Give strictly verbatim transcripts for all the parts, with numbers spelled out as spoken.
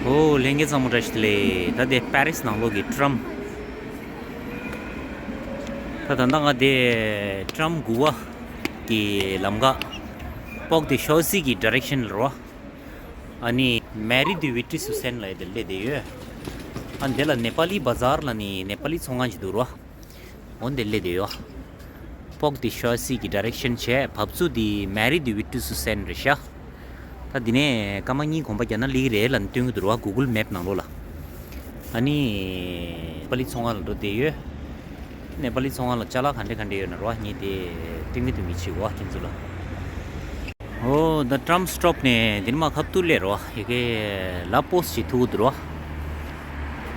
ཨོ་ལྷན་རྒྱས་ཚང་མ་བཀྲ་ཤིས་བདེ་ལེགས། ད་དེ་པེ་རིས་ནང་ལོགས་ཀྱི་ཊམ། ད་ད་ལྟ་ང་དེ་ཊམ་དགུ་པ་གི་ལམ་ཁ། སྤོག་དེ་ཤོ་སི་གི་ཌི་རེག་ཤན་ལ་རོ། ཨ་ནི་མེ་རི་དུ་ཝི་ཏི་སུ་སན་ལ་དེ་སླེབས་བསྡད་ཡོད། ཨ་ནི་དེ་ལ་ནེ་པ་ལི་བ་ཛར་ལ་ནི་ནེ་པ་ལི་ཚོང་ཁང་ཅིག་འདུག་རོ། འོ་འདི་སླེབས་བསྡད་ཡོད། སྤོག་དེ་ཤོ་སི་གི་ཌི་རེག་ཤན་བྱས། བབས་ཚུགས་དེ་མེ་རི་དུ་ཝི་ཏི་སུ་སན་རེད་ཤག། ད་འདི་ནས་སྐར་མ་གཉིས་གོམ་པ་རྒྱག་ན་སླེབས་ཀྱི་རེད་ལབ་ནས་སྟོན་གྱི་འདུག་རོ། གུ་གལ་མེབ་ནང་ལོགས་ལ། ཨ་ནི་ནེ་པ་ལི་ཚོང་ཁང་ལ་འགྲོ་བསྡད་ཡོད། ནེ་པ་ལི་ཚོང་ཁང་ལ་ཅ་ལག་ག་འདྲ་ག་འདྲ་ཡོད་ན་རོ། ངས་དེ་སྟོན་གྱི་འདུག་མི་བྱེད་འོ་ཁྱེད་ཚོ་ལ། ཨོ་ད་ཊམ་སི་ཊོབ་ནས་འདིར་མ་ཁབ་ཏུ་སླེབས་རོ། ཡ་གི་ལ་པོ་སི་ཅིག་ཐུག་འདུག་རོ།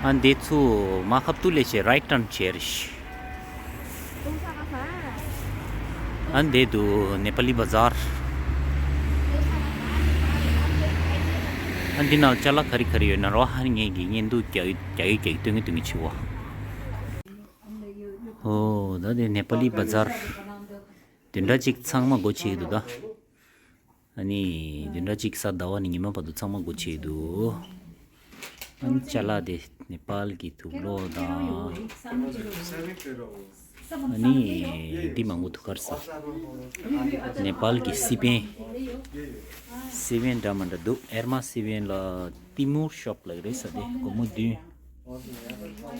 ཨ་འདི་ཚུར་མ་ཁབ་ཏུ་སླེབས་བྱས་རའིཊ་ཊརན་བྱས་རེད། ཨ་འདི་འདུག་ནེ་པ་ལི་བ་ཛར། ཨ་འདི་ནང་ཅ་ལག་ག་རེ་ག་རེ་ཡོད་ན་རོ། ཨ་ནི་ངས་ཀྱི་བརྙན་ཐུང་རྒྱག་རྒྱག་རྒྱག་སྟོན་གྱི་སྟོན་གྱི་བྱེད་འོ། ཨོ་ད་དེ་ནེ་པ་ལི་བ་ཛར། བདུན་ཕྲག་གཅིག་ཚང་མ་སྒོ་ཕྱེ་གི་འདུག་ད། ཨ་ནི་བདུན་ཕྲག་གཅིག་གཟའ་ཟླ་བ་ནས་ཉི་མ་བར་དུ་ཚང་མ་སྒོ་ཕྱེ་གི་འདུག་ཨ་ནི་ཅ་ལག་དེ་ནེ་པཱལ་གྱི་དུག་སློག་དང་། ཨ་ནི་འདི་མང་པོ་འདུག་ག་རེ་ཟ། ནེ་པཱལ་གྱི་སི་པན། སི་པན་འདྲ་མི་འདྲ་འདུག་ཨེར་མ་སི་པན་ལ་ཏི་མུར་ཤོབ་ལབ་ཀྱི་རེད་ཟ། དེ་སྒོར་མོ་བདུན།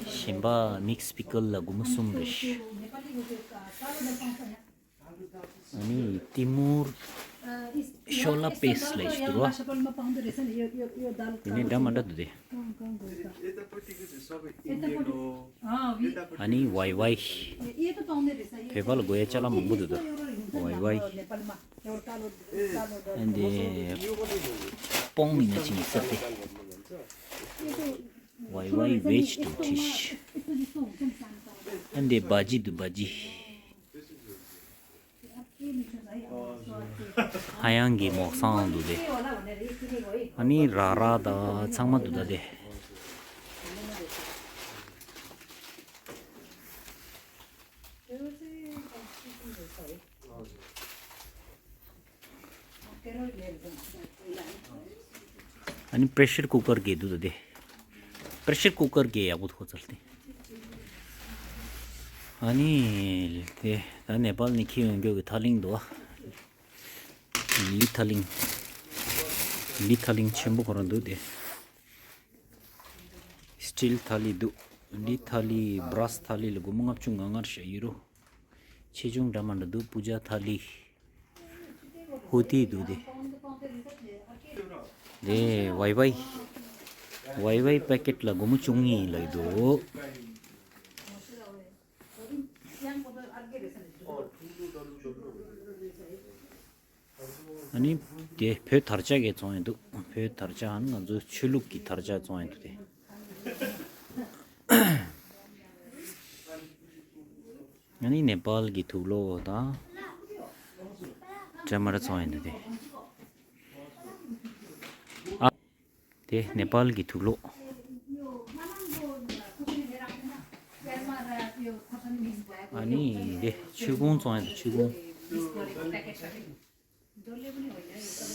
གཞན་པ་མིག་སི་པི་ཀལ་ལ་སྒོར་མོ་གསུམ་རེད། ཨ་ནི་ཏི་མུར་ཤོ་ལ་པེ་སི་ལབ་ཞིག་འདུག་རོ། དེ་ནས་འདྲ་མི་འདྲ་འདུག་སྟེ། ཨ་ནི་ཝའི་ཝའི། བོད་པ་ལ་དགོས་ཡ་ཅ་ལག་མང་པོ་འདུག་ད། ཝའི་ཝའི། ཨ་འདི་སྤོང་ཡིན་ན་ཅི་ཡིན་ཟེར་ཏེ། ཝའི་ཝའི་ཝེ་ཇི་ཊེ་བལ་ཌི་ཤི། ཨ་འདི་བ་ཇི་འདུག་བ་ཇི། ཧ་ཡང་གི་མོག་སང་འདུག་སྟེ། ཨ་ནི་ར་ར་དང་ཚང་མ་འདུག་ད་དེ། ཨ་ནི་པེ་རེ་ཤར་ཀུ་ཀར་གྱི་འདུག་ད་དེ། པེ་རེ་ཤར་ཀུ་ཀར་གྱི་ཡག་པོ་འདུག་ཁོ་ཚར་ཏེ། ཨ་ནི་དེ་ད་ནེ་པཱལ་ནས་འཁྱེར་ཡོང་རྒྱུ་གི་ཐག་ལིང་འདུག་ཨ། ལི་ཐག་ལིང་། ལི་ཐག་ལིང་ཆེན་པོ་ཁོ་རང་འདུག་སྟེ། སི་ཊིལ་ཐག་ལི་འདུག་ལི་ཐག་ལི་བྷ་ར་སི་ཐག་ལི་ལ་སྒོར་མོ་ལྔ་བཅུ་ང་ལྔ་རེད་ཤག་ཡུ་རོ། ཆེ་ཆུང་འདྲ་མི་འདྲ་འདུག་པུ་ཇ་ཐག་ལི། ཧུ་ཏི་འདུག་སྟེ། དེ་ཝའི་ཝའི། ཝའི་ཝའི་པེ་ཀེཊ་ལ་སྒོར་མོ་བཅུ་གཉིས་ལབ་ཀྱི་འདུག་ཨ་ནི་དེ་བོད་དར་ཆ་གི་བཙོང་ཡོད་འདུག་བོད་དར་ཆ་ཨ་ནི་ང་ཚོའི་ཆོས་ལུགས་ཀྱི་དར་ཆ་བཙོང་ཡོད་འདུག་སྟེ། ཨ་ནི་ནེ་པཱལ་གྱི་དུག་སློག་དང་འདྲ་མི་འདྲ་བཙོང་ཡོད་འདུག་སྟེ། ཨ། དེ་ནེ་པཱལ་གྱི་དུག་སློག་ཨ་ནི་དེ་ཆུ་ཁུང་བཙོང་ཡོད་འདུག་ཆུ་ཁུང་།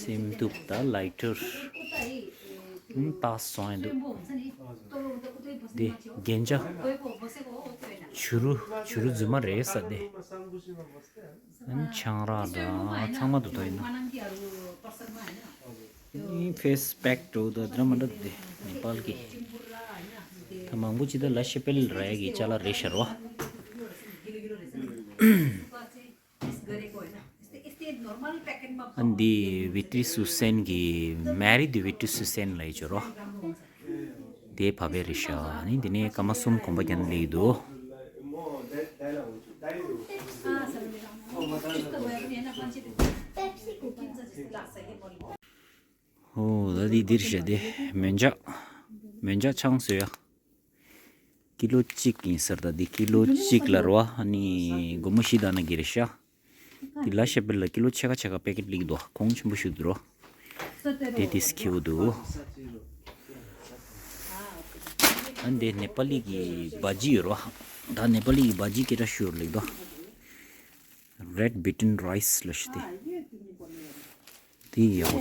སེམས་གཏུབ་དང་ལའི་ཊར། ཨུམ་ཏག་སོང་ཡིན་འདུག་འདི་རྒྱན་ཆ། བྱུ་རུ་བྱུ་རུ་རྫུན་མ་རེད་ས་དེ། ཨུམ་ཆང་རག་དང་ཚང་མ་འདུག་ད་ཡིན་ན། ཨིན་ཕེ་སི་པེག་འགྲོ་དང་འདྲ་མི་འདྲ་འདུག་དེ་ནེ་པཱལ་གི། ད་མང་པོ་ཅི་ད་ལ་ཤེ་པེལ་ར་ཡ་གི་ཅ་ལག་རེད་ཤར་བ། ཨ་འདི་ཝི་ཏི་སུ་སན་གི་མེ་རི་དི་ཝི་ཏི་སུ་སན་ལ་ཡི་ཅོ་རོ། དེ་བ་བེ་རི་ཤ་ནི་འདི་ནས་སྐར་མ་གསུམ་གོམ་པ་རྒྱག་ན་ལེགས་འདུག་ཨོ་ད་འདི་འདིར་ཤ་དེ་མོན་ཇ། མོན་ཇ་ཆང་བཟོས་ཡ། ཀི་ལོ་གཅིག་ཡིན་ཟེར། ད་འདི་ཀི་ལོ་གཅིག་ལ་རོ་ཨ་ནི་སྒོར་མོ་བཞི་དང་ན་གི་རེད་ཤག་འདི་ལ་ཤ་པེལ་ལ་ཀི་ལོ་ཕྱེད་ཀ་ཕྱེད་ཀ་པེ་ཀེཊ་ལིག་འདུག་གོང་ཆེན་པོ་ཞུ་འདུག་རོ། དེ་དེ་སི་ཁེའུ་འདུག་ཨ་འདི་ནེ་པ་ལི་གི་བ་ཇི་ཡོད་རོ། ད་ནེ་པ་ལི་གི་བ་ཇི་སྐད་གྲགས་ཤོས་ལིག་འདུག་རེད་བི་ཊན་རའི་སི་ལ་ཞུ་དེ། དེ་ཡག་པོ་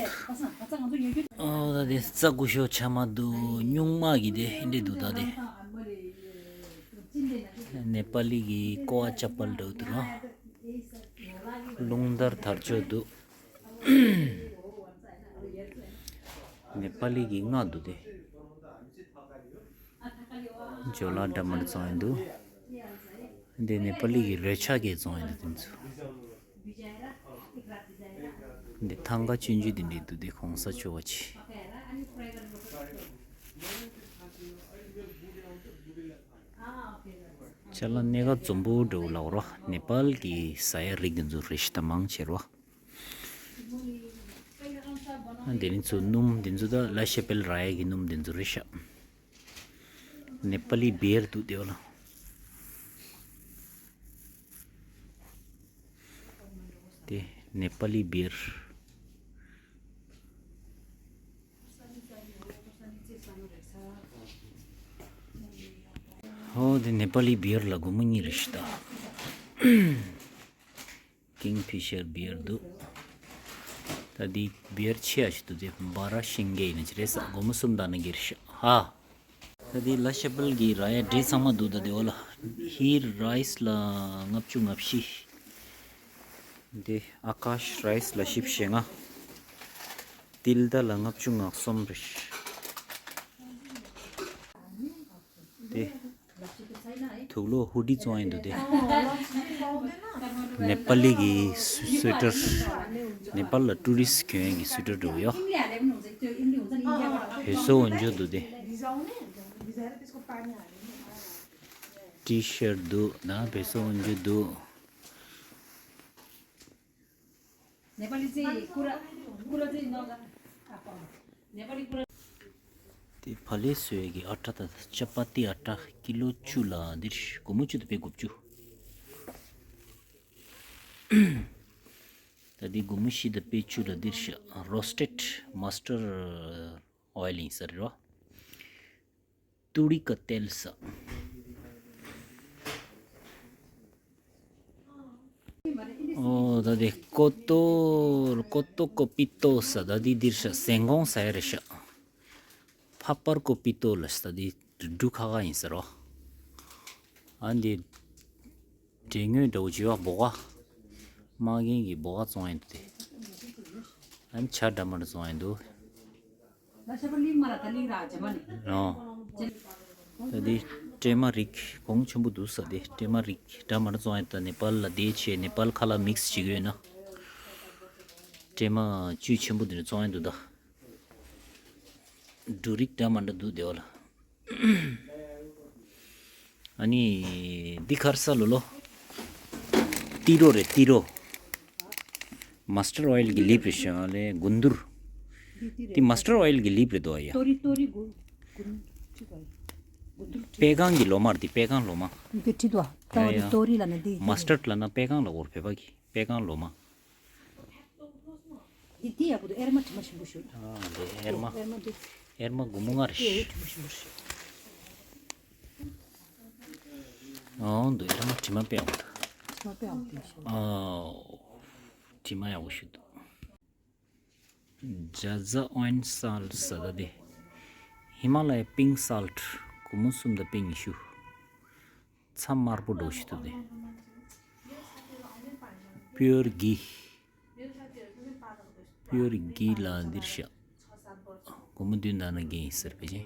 འདུག་ཨོ་ད་དེ་རྩྭ་ཀུ་ཤོ་ཆ་མ་འདུག་སྨྱུག་མ་གི་དེ་འདྲས་འདུག་ད་དེ། ནེ་པ་ལི་གི་ཀོ་ཨ་ཅ་པལ་འདྲ་བོ་འདུག་ར། རླུང་དར་དར་ལྕོག་འདུག་ནེ་པ་ལི་གི་རྔ་འདུག་དེ། ཇོ་ལ་འདྲ་མར་བཙོང་ཡིན་འདུག་འདི་ནེ་པ་ལི་གི་རོལ་ཆ་གས་བཙོང་ཡིན་འདུག་དེ་ཚོ། འདི་ཐང་ག་ཆུང་ཆུང་དེ་འདྲས་འདུག་དེ་གོང་ས་མཆོག་བ་ཆེ། ཅ་ལག་གནས་སྐབས་འཛོམས་པོ་འདྲ་བོ་ལབ་རོགས། ནེ་པཱལ་གྱི་ཟ་ཡ་རིགས་འདི་ཚོ་རེ་ཞིག་ད་མང་ཆེ་རོགས། ཨ་འདི་ནི་ཚོ་སྣུམ་འདི་ཚོ་ད་ལ་ཤེ་པེལ་ར་ཡ་གི་སྣུམ་འདི་ཚོ་རེད་ཤག་ནེ་པ་ལི་བི་ཡར་འདུག་དེ་བ་ལ། དེ་ནེ་པ་ལི་བི་ཡར། ཨོ་དེ་ནེ་པ་ལི་བི་ཡར་ལ་སྒོར་མོ་གཉིས་རེད་ཤག་ད། ཀིང་ཕི་ཤར་བི་ཡར་འདུག་ད་འདི་བི་ཡར་ཆེ་ཡ་ཞིག་འདུག་དེ་སྦ་ར་ཤིང་གེ་ཡིན་ན་ཅི་རེད་ས་སྒོར་མོ་གསུམ་དང་ན་གེ་རེད་ཤག་ཧ། ད་འདི་ལ་ཤེ་པེལ་གྱི་ར་ཡ་འབྲས་ཚང་མ་འདུག་ད་དེ་བ་ལ། ཧིར་ར་ཡིས་ལ་ལྔ་བཅུ་ང་བཞི། འདི་ཨ་ཀ་ཤ་ར་ཡིས་ལ་བཞི་བཅུ་ཞེ་ལྔ། ཏིལ་ད་ལ་ལྔ་བཅུ་ང་གསུམ་རེད། དེ། དུག་ལོག་ཧུ་ཌི་བཙོང་ཡིན་འདུག་དེ། ནེ་པ་ལི་གི་སུ་སུ་ཊར། ནེ་པཱལ་ལ་ཊུ་རི་སི་གྱོན་ཡག་གི་སུ་ཊར་འདྲ་བོ་ཡོད། བེ་སོ་འོན་ཇོ་འདུག་དེ། ཊི་ཤར་འདུག་ན་བེ་སོ་འོན་ཇོ་འདུག་དེ་ཕ་ལེ་སོ་ཡ་གི་ཨ་ཊ་དང་ཅ་པ་ཏི་ཨ་ཊ་ཀི་ལོ་བཅུ་ལ་འདིར་སྒོར་མོ་བཅུ་དང་པད་དགུ་བཅུ། ད་འདི་སྒོར་མོ་བཞི་དང་པད་བཅུ་ལ་འདིར་ཤ་རོ་སི་ཊེཌ་མ་སི་ཊར་ཨོ་ཡལ་ཡིན་ས་རེད་རོ། ཏུ་རི་ཀ་ཏེལ་ས། ཨོ་ད་དེ་ཀོ་ཏོ་ཀོ་ཏོ་ཀོ་པི་ཏོ་ས་ད་དེ་འདིར་ཤ་ཟན་གོང་ས་ཡ་རེད་ཤག་ཕ་པར་ཀོ་པི་ཏོ་ལ་ས་ད་དེ་འབྲུ་ཁ་ཁ་ཡིན་ས་རོ། ཨ་འདི་འབྲས་ངོས་འདྲ་བོ་བྱེད་བ་འབོ་ག་དམག་རྒན་གྱི་འབོ་ག་བཙོང་ཡིན་འདུག་དེ། ཨ་ནི་ཇ་འདྲ་མ་འདྲ་བཙོང་ཡིན་འདུག་ཨོ། ད་འདི་སྲན་མ་རིགས་གོང་ཆེན་པོ་འདུག་ས་དེ་སྲན་མ་རིགས་འདྲ་མ་འདྲ་བཙོང་ཡ་ད་ནེ་པཱལ་ལ་བསྡད་བྱས་ནེ་པཱལ་ཁ་ལག་མིག་སི་བྱེད་ཀྱི་ཡོད་ན། སྲན་མ་བཅུད་ཆེན་པོ་འདི་འདྲ་བཙོང་ཡ་འདུག་ད། འབྲུ་རིགས་འདྲ་མ་འདྲ་འདུག་དེ་བ་ལ། ཨ་ནི་འདི་ཁར་ས་ལོ་ལོ། ཏི་རོ་རེད་ཏི་རོ། མ་སི་ཊར་ཨོ་ཡལ་གྱི་ལིབ་རེད་ཤག་ལས་གུན་དུར། འདི་མ་སི་ཊར་ཨོ་ཡལ་གྱི་ལིབ་རེད་དོ་ཡ། ཏོ་རི་ཏོ་རི་གུ་གུན་ཁྲི་དོ་ཡ། གུན་དུར་ཁྲི། པད་གང་གི་ལོ་མ་རེད་འདི་པད་གང་ལོ་མ། འདི་ཁྲི་དོ་ཡ། ཏོ་ཡ་རི་ཡ། ཏོ་རི་ལ་ན་འདི། མ་སི་ཊར་ལ་ན་པད་གང་ལ་འོར་བོད་པ་གི་པད་གང་ལོ་མ། འདི་འདི་ཡག་པོ་འདུག་ཨེར་མ་དྲི་མ་ཞིམ་པོ་ཞིག་ཨ་འདི་ཨེར་མ། ཨེར་མ་འདི། ཨེར་མ་སྒོར་མོ་ལྔ་རེད། འདི་ཡག་དྲི་མ་ཞིམ་པོ་ཞིག་ཨོ་འདི་ཨེར་མ་དྲི་མ་དཔེ་ཡག་པོ་འདུག་དྲི་མ་དཔེ་ཡག་པོ་འདུག་ཨོ། དྲི་མ་ཡག་པོ་ཞིག་འདུག་ཇ་ཛ་ཨོན་སལ་ས་ད་དེ། ཧི་མ་ལ་ཡ་པིང་སལ་སྒོར་མོ་གསུམ་དང་པིང་ཉི་ཤུ། ཚྭ་དམར་པོ་འདྲ་ཞིག་འདུག་དེ། པིའུར་གྷི། པིའུར་གྷི་ལ་འདིར་ཤ། སྒོར་མོ་བདུན་དང་ན་གི་ཡིན་ཟེར་བས་ཀྱི།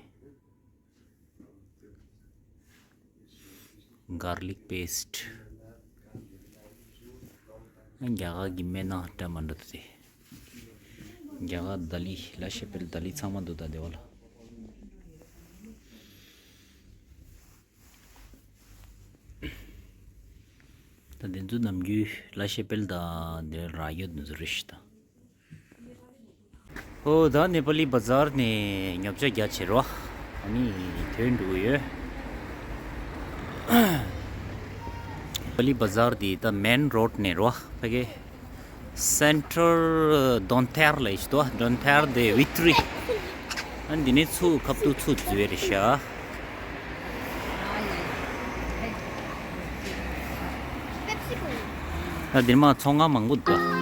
གར་ལིག་པེ་སི་ཊི། རྒྱ་གར་གྱི་སྨན་སྣ་འདྲ་མ་འདྲ་འདུག་སྟེ། རྒྱ་གར་ལྡི་ལི་ལ་ཤེ་པེལ་ལྡི་ལི་ཚང་མ་འདུག་ད་དེ་བ་ལ། ད་དེ་ཚོ་ནམ་རྒྱུན་ལ་ཤེ་པེལ་དང་དེ་ར་ཡོད་དེ་ཚོ་རེད་ཤག་ད། ཧོ་ད་ནེ་པ་ལི་བ་ཛར་ནས་ཉོ་ཆ་རྒྱག་བྱེད་རོགས། ཨ་ནི་ཐོན་འགྲོ་གི་ཡོད། ནེ་པ་ལི་བ་ཛར་འདི་ད་མེན་རོ་ཌི་ནས་རོགས་ཕ་གི། སེན་ཊར་དོན་ཐེར་ལ་ཡིན་ཤག་ད་དོན་ཐེར་དེ་བི་ཀྲི། ཨ་འདི་ནས་ཚུར་ཁབ་ཏུ་ཚུར་འཛུལ་བ་རེད་ཤག་ད་འདིར་མ་ཚོང་ཁང་མང་པོ་འདུག